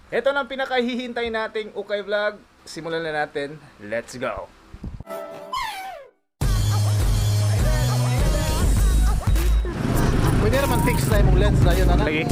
Ito na ang pinakahihintay nating Ukay Vlog. Simulan na natin. Let's go! Pwede naman fix na imong lens na yun, ana. Lagi.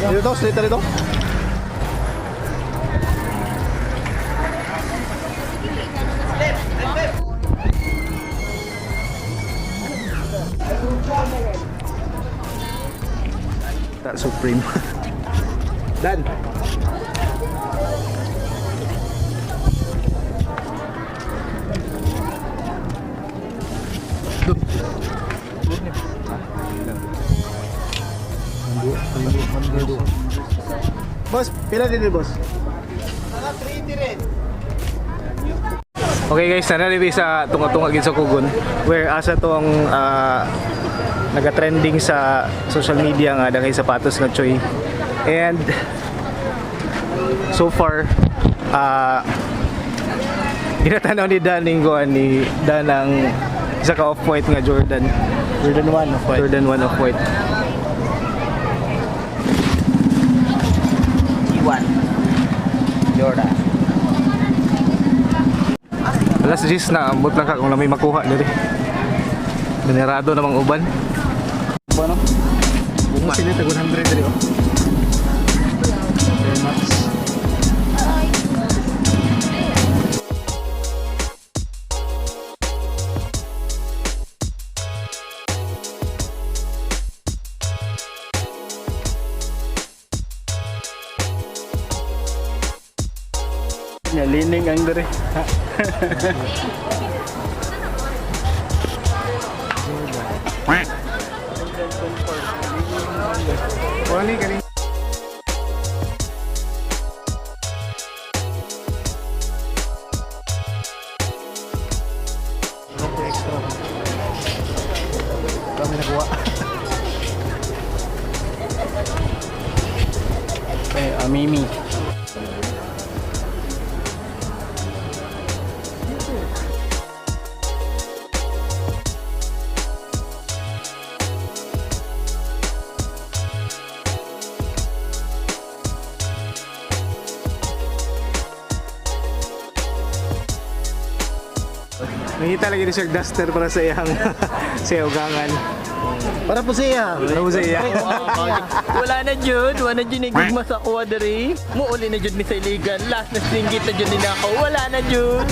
Dito, straight na dito. That Supreme. Dan. Boss, pila din boss? Okay guys, nanalibi sa tunga-tunga gid sa Kugon where asa tong naga-trending sa social media nga daghay sapatos nga choy. And so far ginatanaw ni Dan ning kuan ni Dan ang isa ka off-white nga Jordan. Jordan 1 of white. Jordan 1 off-white. G1 Jordan. Alas 10 na, ambot lang ka kung na may makuha diri. Venerado namang uban. Bueno, Bunga. Sila tag 100 diri oh. Air Max. Lining ang dere. Wala ni Extra. Dami nakuha. Eh, Amimi. Nangita lagi ni Sir Duster para sa iyang sa iyang ugangan. Para po siya. Para po sa iya. Wala na jud, wala na jud nagigma sa kuha diri. Muuli na jud mi sa iligan. Last na singgit na jud ni nako. Wala na jud.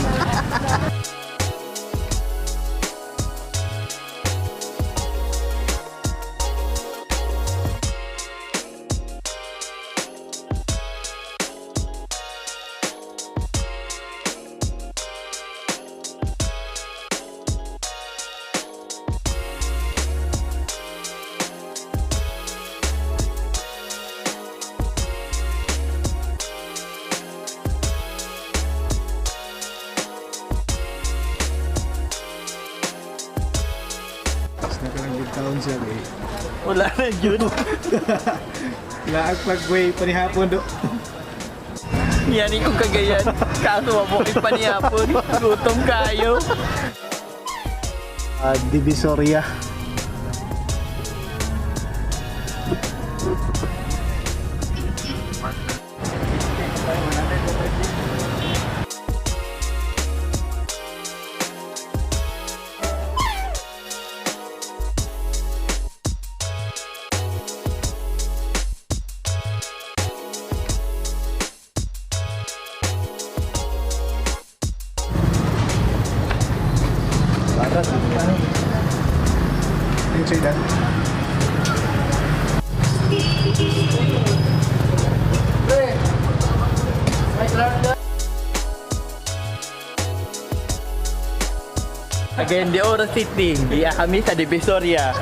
Tapos na karang good taon siya eh. Wala na jud. Laag pagway panihapon do. Yan ko kagayan. Kaso wa mo ipanihapon. Gutom kayo. Divisoria. Para sa ano? Enjoy that. Again, di Oro City. Iya kami sa Divisoria.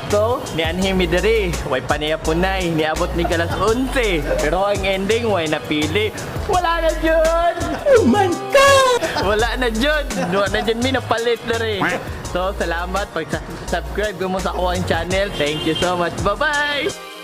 So, nianhi mi diri. Way paneya punay. Niabot ni alas 11. Pero ang ending, way napili. Wala na jud! Oh my God! Wala na jud. Wala na jud mi napalit na rin. So, salamat pag subscribe mo sa akong channel. Thank you so much. Bye-bye.